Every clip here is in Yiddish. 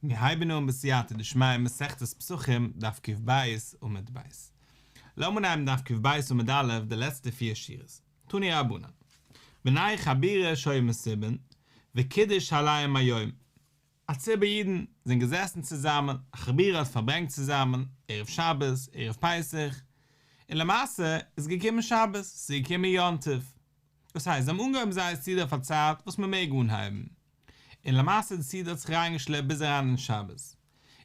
מיר הייבן אן בסייעתא דשמיא מסכת פסחים דף קב עמוד ב'. לאמיר אנהייבן דף קב עמוד א' די לעצטע פיר שורות. תנו רבנן. בני חבורה שהיו מסובין, וקידש עליהם היום. א ציבור אידן זענען געזעסן צוזאמען, א חבורה האט פארברענגט צוזאמען, ערב שבת, ערב פסח, און למעשה איז געקומען שבת, ס'איז געקומען יום טוב. דאס הייסט, זיי האבן אנגעהויבן זייער סעודה אויף א צייט וואס מען מעג אנהייבן, און למעשה די סעודה האט זיך אריינגעשלעפט ביז אריין אין שבת.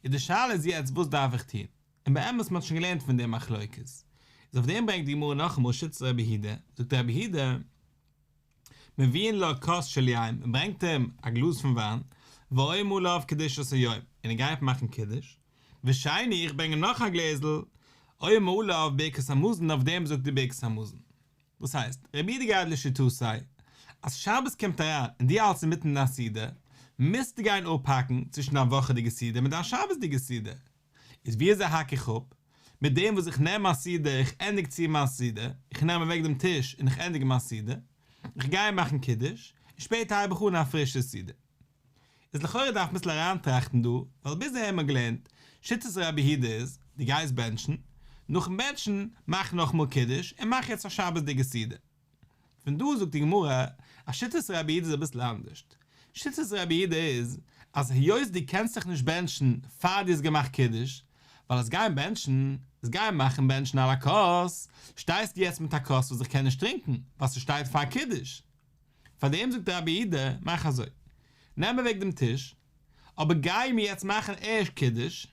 איז די שאלה איז יעצט וואס דארף איך טון? און באמת מען האט שוין געלערנט פון די מחלוקת. איז אויף דעם ברענגט די גמרא נאכאמאל שיטת רבי יהודה, זאגט רבי יהודה, מביאין לו כוס של יין, מען ברענגט אים א גלאז פון וויין, ואומר עליו קדושת היום, און ער גייט מאכן קידוש, ושני, איך ברענג אים נאך א גלעזל, אומר עליו ברכת המזון, אויף דעם זאגט ער ברכת המזון. וואס הייסט, רבי יהודה גייט לשיטתו, אז שבת קומט אריין און דו האלטסט אינמיטן דיין סעודה, מוזטו גיין אפהאקן צווישן דיין וואכעדיגע סעודה מיט דיין שבת'דיגע סעודה. איז ווי אזוי האק איך אפ? מיט דעם וואס איך נעם מיין סעודה, איך ענדיג צו מיין סעודה, איך נעם אוועק דעם טיש און איך ענדיג מיין סעודה, איך גיי מאכן קידוש, און שפעטער הייב איך אן א פרישע סעודה. איז לכאורה דארף מען אביסל אריינטראכטן דא, ווייל ביז אהער האט מען געלערנט, שיטת רבי יהודה איז, דו גייסט בענטשן, נאכן בענטשן מאך נאכאמאל קידוש און מאך יעצט א שבת'דיגע סעודה. פון דא זאגט די גמרא אז שיטת רבי יהודה איז אביסל אנדערשט, שיטת רבי יהודה איז אז היות דו קענסט זיך נישט בענטשן פאר דו האסט געמאכט קידוש, ווייל עס גיין בענטשן איז גיין מאכן בענטשן על הכוס, שטייסטו יעצט מיט א כוס וואס איך קען נישט טרינקן ווייל ס'שטייט פאר קידוש, פאר דעם זאגט רבי יהודה, מאך אזוי, נעם אוועק דעם טיש, אבער גיי מיר יעצט מאכן ערשט קידוש,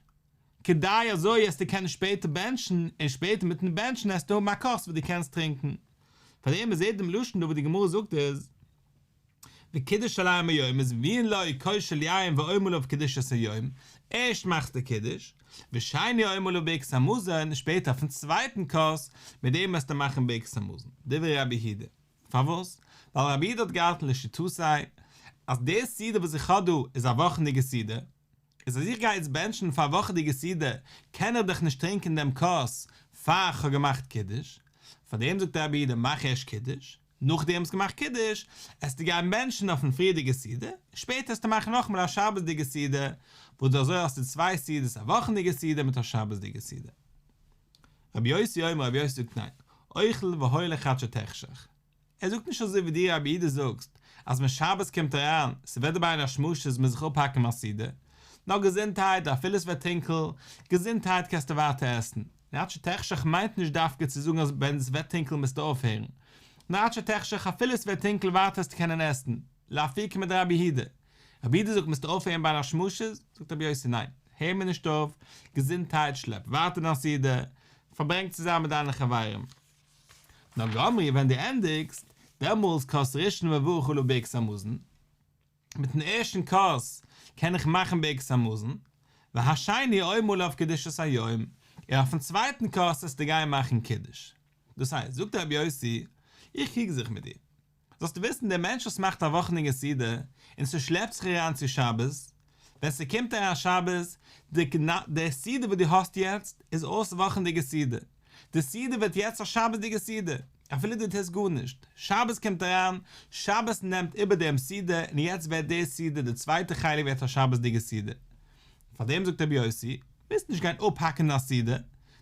כדי אזוי עסטו קענען שפעטער בענטשן, און שפעטער מיטן בענטשן עסטו האבן א כוס וואס דו קענסט טרינקען. פאר דעם מ'זעט דעם לשון דא וואס די גמרא זאגט איז, וקידש עליהם היום איז מביאין לו כוס של יין ואומר עליו קדושת היום, ערשט מאכסטו קידוש, ושני אומר עליו ברכת המזון, און שפעטער אויפן צווייטן כוס, מיט דעם וועסטו מאכן ברכת המזון. דברי רבי יהודה. פארוואס? ווייל רבי יהודה האט געהאלטן לשיטתו אז די סעודה וואס איך האב דא איז א וואכענדיגע סעודה, איז אז איך גיי יעצט בענטשן פאר א וואכעדיגע סעודה קען איך דאך נישט טרינקען דעם כוס פאר איך האב געמאכט קידוש, פארדעם זאגט רבי יהודה מאך ערשט קידוש, נאכדעם האסט געמאכט קידוש עסטו גיין בענטשן אויפן פריערדיגע סעודה, שפעטער עסטו מאכן נאכאמאל א שבת'דיגע סעודה, וואס אזוי האסטו צוויי סעודות א וואכענדיגע סעודה מיט א שבת'דיגע סעודה. רבי יוסי אומר רבי יוסי זאגט ניין, אוכל והולך עד שתחשך. ער זאגט נישט אזוי ווי דו רבי יהודה זאגסט אז ווען שבת קומט אריין ס'ווערט בין השמשות מוז איך אפהאקן מיין סעודה, נאר געזונטהייט אפילו ס'ווערט טונקל, געזונטהייט קענסטו ווייטער עסן, און עד שתחשך מיינט נישט דווקא צו זאגן אז ווען ס'ווערט טונקל מוזטו אויפהערן, נאר עד שתחשך אפילו ס'ווערט טונקל ווייטער עסטו קענען עסן, לאפוקי מדרבי יהודה, רבי יהודה זאגט מוזטו אויפהערן בין השמשות, זאגט רבי יוסי ניין, הער מיר נישט אויף, געזונטהייט שלעפ ווייטער דיין סעודה, פארברענג צוזאמען מיט דיינע חברים. נאר גמרו ווען דו ענדיגסט, דעמאלס כוס ראשון מברך עליו ברכת המזון, מיטן ערשטן כוס קען איך מאכן ברכת המזון, והשני אומר עליו קדושת היום, און אויפן צווייטן כוס עסטו גיין מאכן קידוש. דאס הייסט, זאגט רבי יוסי, איך קריג זיך מיט דיר. זאלסטו וויסן, דער מענטש וואס מאכט א וואכענדיגע סעודה, און ס'שלעפט זיך אריין צו שבת, ווען ס'קומט אריין שבת, די די סעודה וואס דו האסט יעצט, איז אויס וואכענדיגע סעודה. די סעודה ווערט יעצט א שבת'דיגע סעודה, אפילו דו טוסט גארנישט. שבת קומט אריין, שבת נעמט איבער דעם סעודה, און יעצט ווערט די סעודה, די צווייטע חלק ווערט א שבת'דיגע סעודה. פארדעם זאגט רבי יוסי, מוזט נישט גיין אפהאקן דיין סעודה,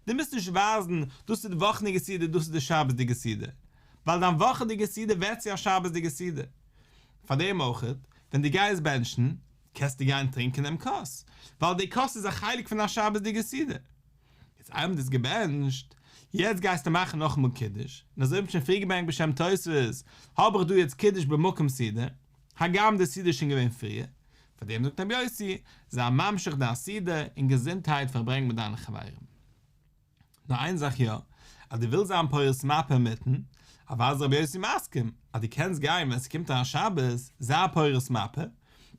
דו מוזט נישט ווייזן, דאס איז די וואכענדיגע סעודה, דאס איז די שבת'דיגע סעודה. ווייל דיין וואכעדיגע סעודה ווערט צו א שבת'דיגע סעודה. פאר דעם אויכעט, ווען דו גייסט בענטשן, קענסטו גיין טרינקען דעם כוס, ווייל די כוס איז א חלק פון דיין שבת'דיגע סעודה. יעצט איינמאל דו האסט געבענטשט, יעצט גייסטו מאכן נאכאמאל קידוש, און אזוי ווי מ'האט שוין פריער געברענגט בשם תוספות, האב איך דא יעצט קידוש במקום סעודה, הגם די סעודה איז שוין געווען פריער. פאר דעם זאגט רבי יוסי, זיי ממשיך דיין סעודה און געזונטהייט פארברענג מיט דיינע חברים. נאר איין זאך יא, אז דו ווילסט זיין פורס מפה אינמיטן, אוודאי איז רבי יוסי מסכים אז דו קענסט גיין ווען ס'קומט אריין שבת, זיי פורס מפה,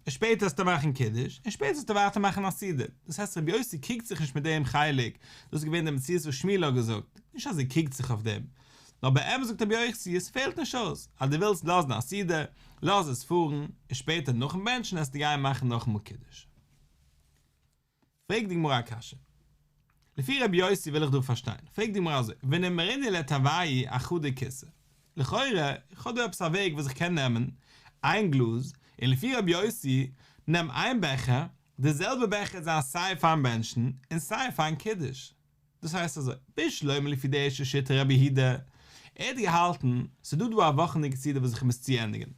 און שפעטער עסטו מאכן קידוש, און שפעטער עסטו ווייטער מאכן א סעודה, דאס הייסט רבי יוסי קריגט זיך נישט מיט דעם חלק, דאס איז געווען די מציאות וואס שמואל האט געזאגט, נישט אז ער קריגט זיך אויף דעם, נאר באמת זאגט רבי יוסי עס פעלט נישט אויס, אז דו ווילסט לאזן א סעודה, לאז עס פארן, און שפעטער נאכן בענטשן עסטו גיין מאכן נאכאמאל קידוש. פרעגט די גמרא א קשיא. לפי רבי יוסי וויל איך דא פארשטיין, פרעגט די גמרא אזוי, ונימרינהו לתרוייהו אחדא כסא, לכאורה, איך האב דא עפעס א וועג וואס איך קען נעמען איין גלאז, און לפי רבי יוסי, נעם איין בעכער, די זעלבע בעכער וועט זיין סיי פארן בענטשן און סיי פארן קידוש. דאס הייסט אזוי, בשלמא לפי די ערשטע שיטה רבי יהודה, ער האט געהאלטן, ס'דא דא א וואכענדיגע סעודה וואס איך מוז צוענדיגן,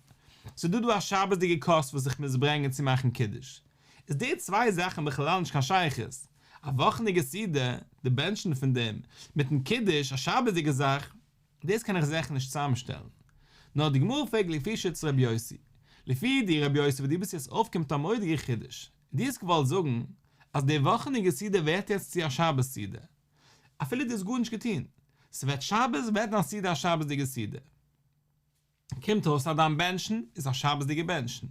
ס'דא דא א שבת'דיגע כוס וואס איך מוז ברענגען צו מאכן קידוש, איז די צוויי זאכן בכלל נישט קיין שייכות, א וואכענדיגע סעודה, די בענטשן פון דעם, מיטן קידוש, א שבת'דיגע זאך, דאס קען איך זיכער נישט צוזאמשטעלן. נאר די גמרא פרעגט לפי שיטת רבי יוסי, לפי די רבי יוסי וואס דו ביסט יעצט אויפגעקומען מיט א מורא'דיגע חידוש, דו האסט געוואלט זאגן אז די וואכענדיגע סעודה ווערט יעצט צו א שבת סעודה, אפילו דו האסט גארנישט געטון, ס'ווערט שבת ווערט דיין סעודה א שבת'דיגע סעודה. קומט אויס אז דיין בענטשן איז א שבת'דיגע בענטשן,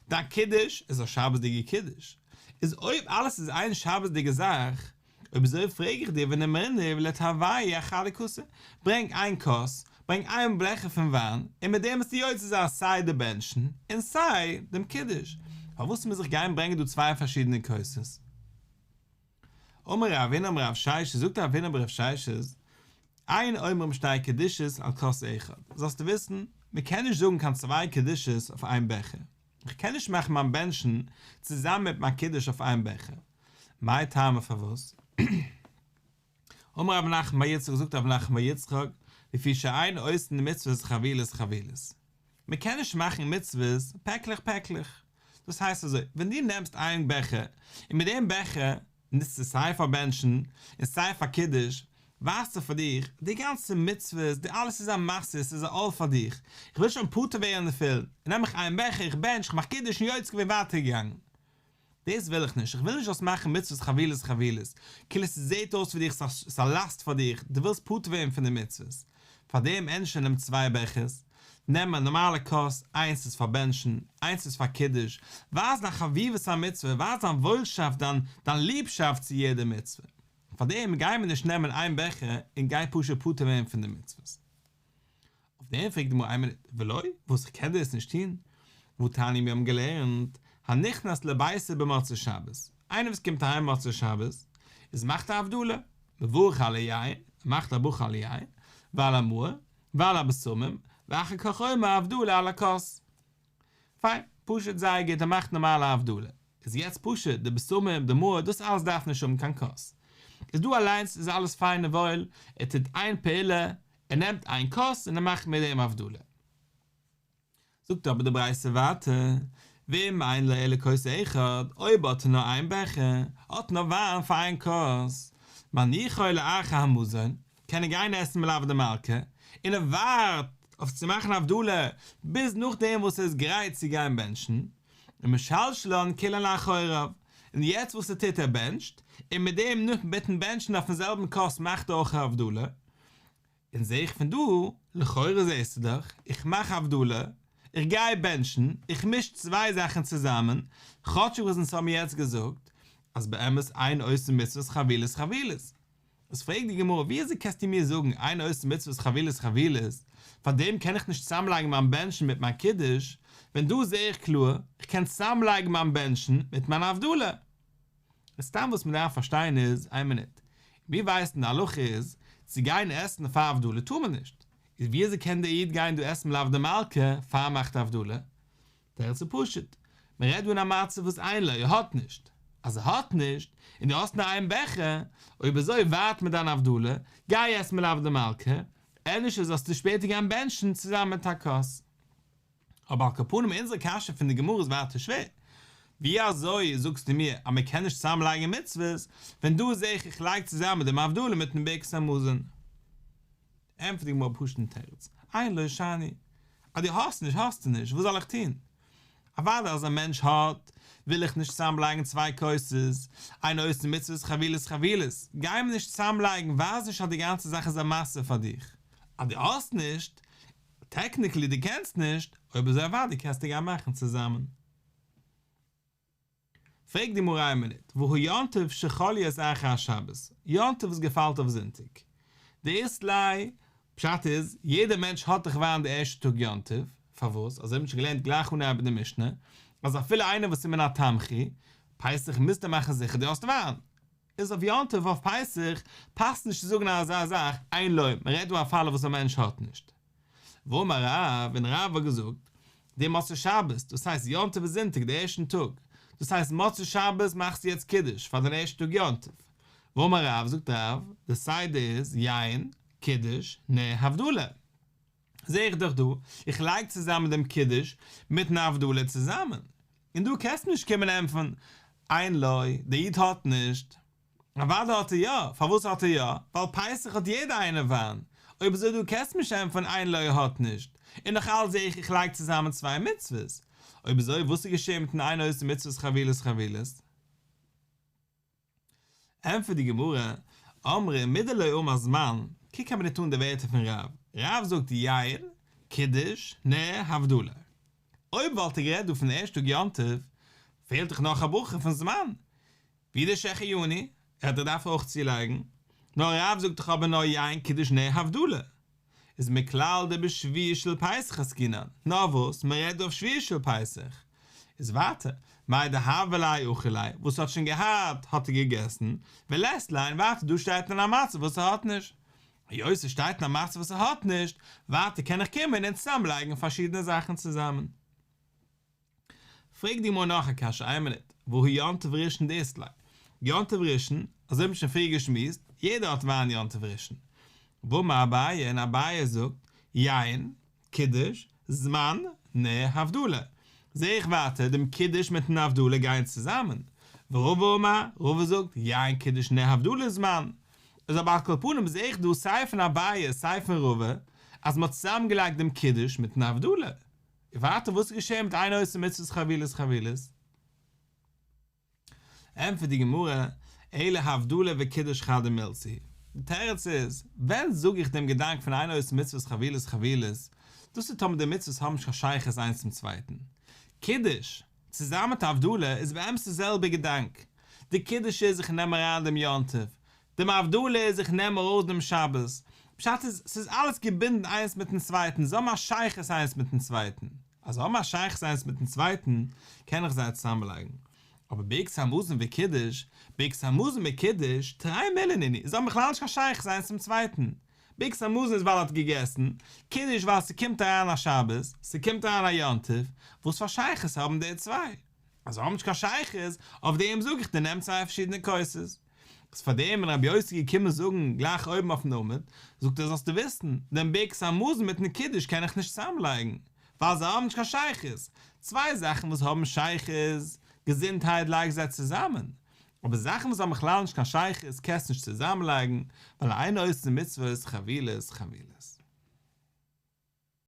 דיין קידוש איז א שבת'דיגע קידוש, איז אויב אלעס איז איין שבת'דיגע זאך, אויב אזוי פרעג איך דיר ונימרינהו ליתרוייהו אחדא כסא, ברענג איין כוס, ברענג איין בלעכער פון וויין, און מיט דעם וועסטו יוצא זיין סיי די בענטשן און סיי דעם קידוש, פארוואס מוז איך גיין ברענגען דא צוויי פארשידענע כוסות? אמר רב הונא אמר רב ששת, זאגט רב הונא אמר רב ששת, אין אומרים שתי קדושות על כוס אחד, זאלסטו וויסן, מען קען נישט זאגן קיין צוויי קדושות אויף איין בעכער, איך קען נישט מאכן מיין בענטשן צוזאמען מיט מיין קידוש אויף איין בעכער, מאי טעמא פארוואס? אמר רב נחמן בר יצחק זאגט רב נחמן בר יצחק, לפי שאין עושין מצוות חבילות חבילות, מען קען נישט מאכן מצוות פעקלעך פעקלעך, דאס הייסט אזוי, ווען דו נעמסט איין בעכער און מיט דעם בעכער נוצטו סיי פאר בענטשן און סיי פאר קידוש, ווייזטו פאר דיך, די גאנצע מצוות, די אלעס איז א משא, ס'איז א עול פאר דיך, איך וויל שוין פטור ווערן דערפון, נעם איך איין בעכער, איך בענטש, איך מאך קידוש און יוצא געווען ווייטער געגאנגען. דאס וויל איך נישט, איך וויל נישט זאלסט מאכן מצוות חבילות חבילות, כאילו ס'זעט אויס פאר דיך ס'איז א לאסט פאר דיך, דו ווילסט פטור ווערן פון די מצוות. פאר דעם ענדערש נעם צוויי בעכערס, נעם א נארמאלע כוס, איינס איז פאר בענטשן, איינס איז פאר קידוש, ווייז דיין חביבות המצוה, ווייז דיין וואוילשאפט, דיין דיין ליבשאפט צו יעדע מצוה. פאר דעם גייען מיר נישט נעמען איין בעכער און גיין פשוט פטור ווערן פון די מצוות. אויף דעם פרעגט די גמרא איין מינוט, ולא, וואס איך קען דאס נישט טון? והתניא מיר האבן געלערנט, הנכנס לביתו במוצאי שבת, איינער וואס קומט אהיים מוצאי שבת, איז מאכט א הבדלה, מברך על היין, ער מאכט א ברכה על היין, ועל המאור, ועל הבשמים, ואחר כך אומר הבדלה על הכוס. פיין, פשוט זייער גוט, ער מאכט נארמאלע הבדלה. איז יעצט פשוט, די בשמים, די מאור, דאס אלעס דארף נישט האבן קיין כוס. איז דא אליינס איז אלעס פיין און וואויל, ער טוט איין פעולה, ער נעמט איין כוס און ער מאכט מיט דעם הבדלה. זאגט אבער די ברייתא ווייטער, ואם אין לו אלא כוס אחד, אויב האט ער נאר איין בעכער, האט נאר וויין פאר איין כוס, מניחו לאחר המזון, קען ער גיין עסן מלוה דמלכה, און ער ווארט אויף צו מאכן הבדלה ביז נאכדעם וואס ער איז גרייט צו גיין בענטשן, ומשלשלן כולן לאחוריו, און יעצט וואס ער טוט ער בענטשט, און מיט דעם מיטן בענטשן אויפן זעלבן כוס מאכט ער אויך הבדלה, און זעה איך פון דא, לכאורה זעסטו דאך, איך מאך הבדלה, איך גיי בענטשן, איך מיש צוויי זאכן צוזאמען, כאטשיג וואס אונז האבן יעצט געזאגט אז באמת אין עושין מצוות חבילות חבילות. איז פרעגט די גמרא, ווי אזוי קענסטו מיר זאגן אין עושין מצוות חבילות חבילות, פארדעם קען איך נישט צוזאמלייגן מיין בענטשן מיט מיין קידוש, ווען דא זעה איך קלאר, איך קען צוזאמלייגן מיין בענטשן מיט מיין הבדלה. און סתם וואס מען דארף פארשטיין איז, איין מינוט, מיר ווייסן די הלכה איז, צו גיין עסן פאר הבדלה טאר מען נישט, איז ווי אזוי קען דער איד גיין דא עסן מלוה דמלכה פאר ער מאכט הבדלה? תירוץ איז פשוט, מען רעדט דא אין א מצב וואס אין לו, ער האט נישט, אז ער האט נישט, און דו האסט נאר איין בעכער, אויב אזוי ווארט מיט דיין הבדלה, גיי עס מלוה דמלכה, ענדערש זאלסטו שפעטער גיין בענטשן צוזאמען מיט א כוס. אבער על כל פנים אונזער קשיא פון די גמרא איז ווייטער שווער, ווי אזוי זאגסטו מיר אז מען קען נישט צוזאם לייגן מצוות, ווען דא זעה איך איך לייג צוזאמען דעם הבדלה מיטן ברכת המזון? ענטפערט די גמרא א פשוט'ן תירוץ, אין לו שאני, אז דו האסט נישט האסטו נישט, וואס זאל איך טון? אוודאי אז א מענטש האט, וויל איך נישט צוזאם לייגן צוויי כוסות, אין עושין מצוות חבילות חבילות, גיי מיר נישט צוזאם לייגן, ווייז נישט אז די גאנצע זאך איז א משא פאר דיך, אז דו האסט נישט, טעקניקלי דו קענסט נישט, אויב אזוי אוודאי קענסטו גיין מאכן צוזאמען. פרעגט די גמרא איין מינוט, והא יום טוב שחל להיות אחר השבת, יום טוב וואס געפאלט אויף זונטאג, דאית ליה, פשט איז, יעדער מענטש האט דאך וויין די ערשטע טאג יום טוב, פארוואס? אזוי האט מען שוין געלערנט גלייך אנהייב אין די משנה, אז אפילו איינער וואס איז מן התמחוי, פסח מוזטו מאכן זיכער דו האסט וויין, איז אויף יום טוב אויף פסח פאסט נישט צו זאגן אזא זאך אין לו, מען רעדט דא א פאל וואס א מענטש האט נישט. ואמר רב, און רב האט געזאגט, דמוצאי שבת, דאס הייסט יום טוב איז זונטאג די ערשטן טאג, דאס הייסט מוצאי שבת מאכסטו יעצט קידוש פאר דיין ערשטע טאג יום טוב. ואמר רב, זאגט רב, די סדר איז יין, קידוש, נר, הבדלה. זע איך דאך דא, איך לייג צוזאמען דעם קידוש מיטן הבדלה צוזאמען. און דא קענסטו נישט קומען ענטפערן, אין לו, דער איד האט נישט. אוודאי האט ער יא, פארוואס האט ער יא? ווייל פסח האט יעדער איינער וויין. אויב אזוי דא קענסטו נישט ענטפערן אין לו ער האט נישט. און נאך אלץ זע איך איך לייג צוזאמען צוויי מצוות. אויב אזוי וואס איז געשען מיטן אין עושין מצוות חבילות חבילות? ענטפערט די גמרא, אמרי מדלא אמר זמן, קוק א מינוט אן די ווערטער פון רב, רב זאגט יין, קידוש, נר, הבדלה. אויב וואלט ער גערעדט דא פון ערשט טאג יום טוב, פעלט דאך נאך א ברכה פון זמן, ווי די שהחיינו, ער האט געדארפט אויך צולייגן, נאר רב זאגט דאך אבער נאר יין קידוש נר הבדלה, איז מכלל דבשביעי של פסח עסקינן, נאר וואס, מען רעדט דא אויף שביעי של פסח, איז ווייטער, מאי דהוה ליה אכיל ליה, וואס האט שוין געהאט האט ער געגעסן, ולית ליה, און ווייטער דא שטייט אין א מצב וואס ער האט נישט, היות עס שטייט אין א מצב וואס ער האט נישט, ווייטער קען איך קומען און צוזאמלייגן פארשידענע זאכן צוזאמען. פרעגט די גמרא נאך א קשיא, איין מינוט, והא יום טוב ראשון דאית ליה, יום טוב ראשון, אזוי האט מען שוין פריער געשמועסט, יעדער האט וויין יום טוב ראשון. ואמר אביי, און אביי זאגט, יין, קידוש, זמן, נר, הבדלה. זעה איך ווייטער, דעם קידוש מיטן הבדלה גייען צוזאמען. ורבא אמר, רבא זאגט, יין, קידוש, נר, הבדלה, זמן. איז אבער על כל פנים זעה איך דא סיי פון אביי סיי פון רבא, אז מ'האט צוזאמגעלייגט דעם קידוש מיטן הבדלה. און ווייטער וואס איז געשען מיט אין עושין מצוות חבילות חבילות? ענטפערט די גמרא, אלא הבדלה וקידוש חדא מילתא היא. די תירוץ איז, ווען זאג איך דעם געדאנק פון אין עושין מצוות חבילות חבילות, דאס איז טאמער די מצוות האבן נישט קיין שייכות איינס צום צווייטן. קידוש, צוזאמען מיט הבדלה, איז באמת די זעלבע געדאנק. די קידוש איז איך נעם אריין דעם יום טוב, דעם הבדלה איז איך נעם ארויס דעם שבת, פשט איז, ס'איז אלעס געבינדן איינס מיטן צווייטן, זיי האבן א שייכות איינס מיטן צווייטן, אז זיי האבן א שייכות איינס מיטן צווייטן, קען איך זיי צוזאמלייגן. אבער ברכת המזון וקידוש, ברכת המזון מיט קידוש, תרי מילי נינהו, זיי האבן בכלל נישט קיין שייכות איינס צום צווייטן. ברכת המזון איז ווייל ער האט געגעסן, קידוש ווייל ס'קומט אריין א שבת, ס'קומט אריין א יום טוב, וואס פאר שייכות האבן די צוויי? אז זיי האבן נישט קיין שייכות, אויף דעם זאג איך דיר נעם צוויי פארשידענע כוסות. איז פאר דעם ווען רבי יוסי געקומען זאגן גלייך אויבן אויפן עמוד, זאגט ער זאלסטו וויסן, דעם ברכת המזון מיטן קידוש קען איך נישט צוזאמלייגן, ווייל זיי האבן נישט קיין שייכות, צוויי זאכן וואס האבן שייכות, געזונטהייט לייג זיי צוזאמען, אבער זאכן וואס האבן בכלל נישט קיין שייכות קענסט נישט צוזאמלייגן, ווייל אין עושין מצוות חבילות חבילות.